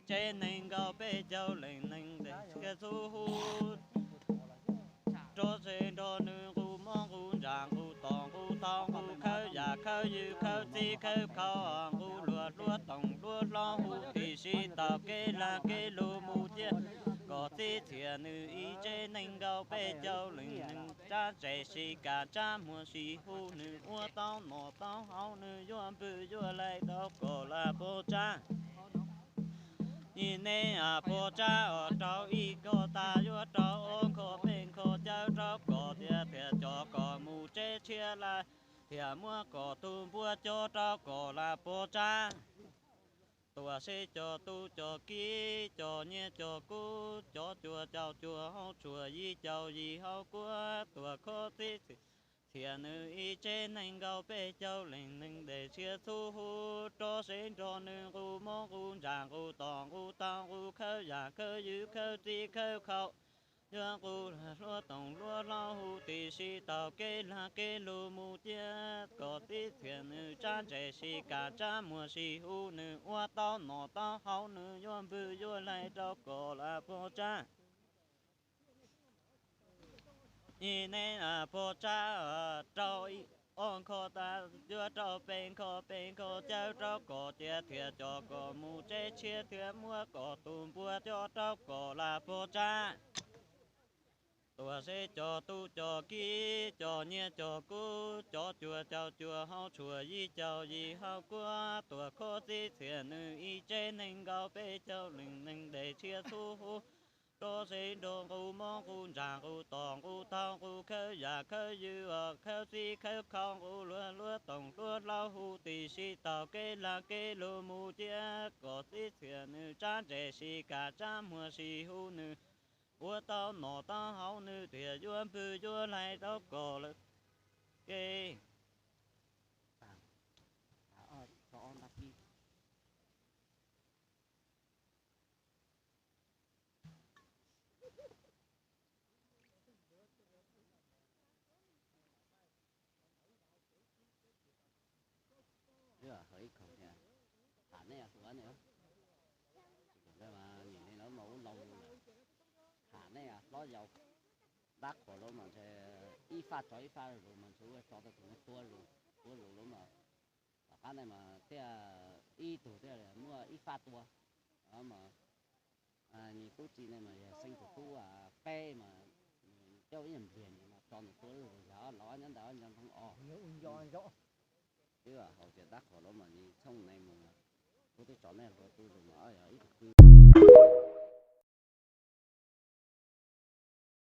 tsev neeg nkaus peb caug leej neeg ntawm txhua txhub hu rov se nrog nws nqus mob nqus ntsaj nqus tom nqus tau nqus khawb yam khawb ywg khawb txib khawb khau nqus luag hluas toom hluas hlob hu tim sij tau kev lag kev lug mus cia kom txib txhiam nws ib tsev neeg nkaus peb caug leej neeg tsab ntse sib kam tsab muag sib hu nws ua tau nom tau haus nws yuav npwj yuav laij rau kom lam puas tsab. Ib neb puas tsab rau ib ko tas yuav rau ob ko peb ko caw rau kom tiav thiab coj kom mus tsev tshiab laj thiab muab kom tus npua coj rau kom lam puas tsab. Tuam seb cov tub cov kiv cov nyiaj cov kub cov cuas caum cuas hauv tshuaj yim caum yim hauv kuab tuam khob txib txhiam nws ib tsev neeg nkaus peb caug leej neeg ntawm txhua txhub hu rov se nrog nws nqus mob nqus ntsaj nqus tom nqus tau nqus khawb yam khawb ywg khawb txib khawb khau yuav nqus hluas toom hluas hlob hu tim sij tau kev lag kev lug mus cia kom txib txhiam nws tsab ntse sib kam tsab muag sib hu nws ua tau nom tau haus nws yuav npwj yuav laij rau kom lam puas tsab. Ib neb puas tsab rau ob ko tas yuav rau peb ko peb ko caw rau kom tiav thiab coj kom mus tsev tshiab thiab muab kom tus npua coj rau kom lam puas tsab. Tuam seb cov tub cov kiv cov nyiaj cov kub cov cuas caum cuas hauv tshuaj yim caum yim hauv kuab tuam khob txib txhiam nws ib tsev neeg nkaus peb caug leej neeg ntawm txhua txhub hu rov se nrog nqus mob nqus ntsaj nqus tom nqus tau nqus khawb yam khawb ywg khawb txib khawb khau nqus luag hluas toom hluas hlob hu tim sij tau kev lag kev lug mus cia kom txib txhiam nws tsab ntse sib kam tsab muag sib hu nws ua tau nom tau haus nws thiaj yuav npwj yuav laij rau kom lawm kev. Ib hais ib khoom tias, tham nej hluas ne, nim no mas ub laug lawm, tham nej hlob yau, dab qhuas lawm mas ntshe ib faj tso ib faj zus mas ntshe ua tso tau tus no tuab zus, tuab zus lawm mas tom qab ne mas thiaj ib tug thiaj muaj ib faj tua. Mas nws tub txib ne mas yog xeeb tus tub peb mas coj ib nyuag npliag nws mas tso nws tuab zus yog los nyob ntawm ob nco ntoo os. Twb haus tias dab qhuas lawm mas nws txhooj ne mus, kuv twb tso nej hluas tuab zus mas yog ib tug kwv